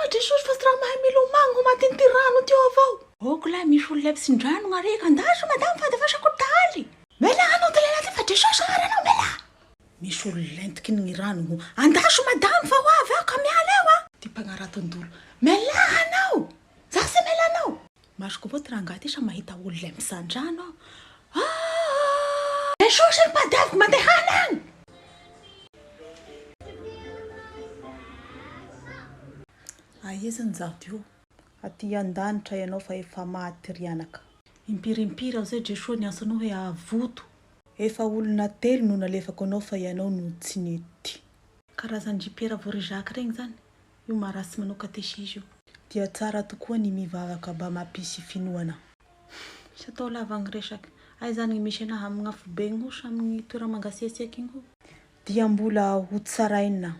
anao Jesosy fa tsy raha mahay milomagno ho matin'ity rano ty eo avao. Oko lahy misy olo levitsin-drano gn'areka andaso madama fa andefasako taly. Mela anao ty lehilahy ty fa Jesosy agnaranao mela. Misy olo lentiky ny rano ho andaso madama fa ho avy aho ka miala eo a. Ty mpagnaraton-dolo mela anao za tsy mela anao. Masoko avao ty rangahy ty sa mahita olo lempsan-drano aho aa. Jesosy ry mpadiaviko mandehana agny. Aiza ny zaho ty ô? Aty an-danitra ianao fa efa maty ry anaka. Impiry impiry aho zay Jesoa niantso anao hoe avoto. Efa olona telo no nalefako anao fa ianao no tsy nety. Karazan-dry Piera vao ry Jacques regny zany, io maharatsy manao katesizy io. Dia tsara tokoa ny mivavaka mba mampisy finoana. Tsy atao lava gny resaky. Aiza ny misy anahy amin'ny afobe igny ho sa amin'ny toera mangasiasiaka igny ho? Dia mbola ho tsaraina.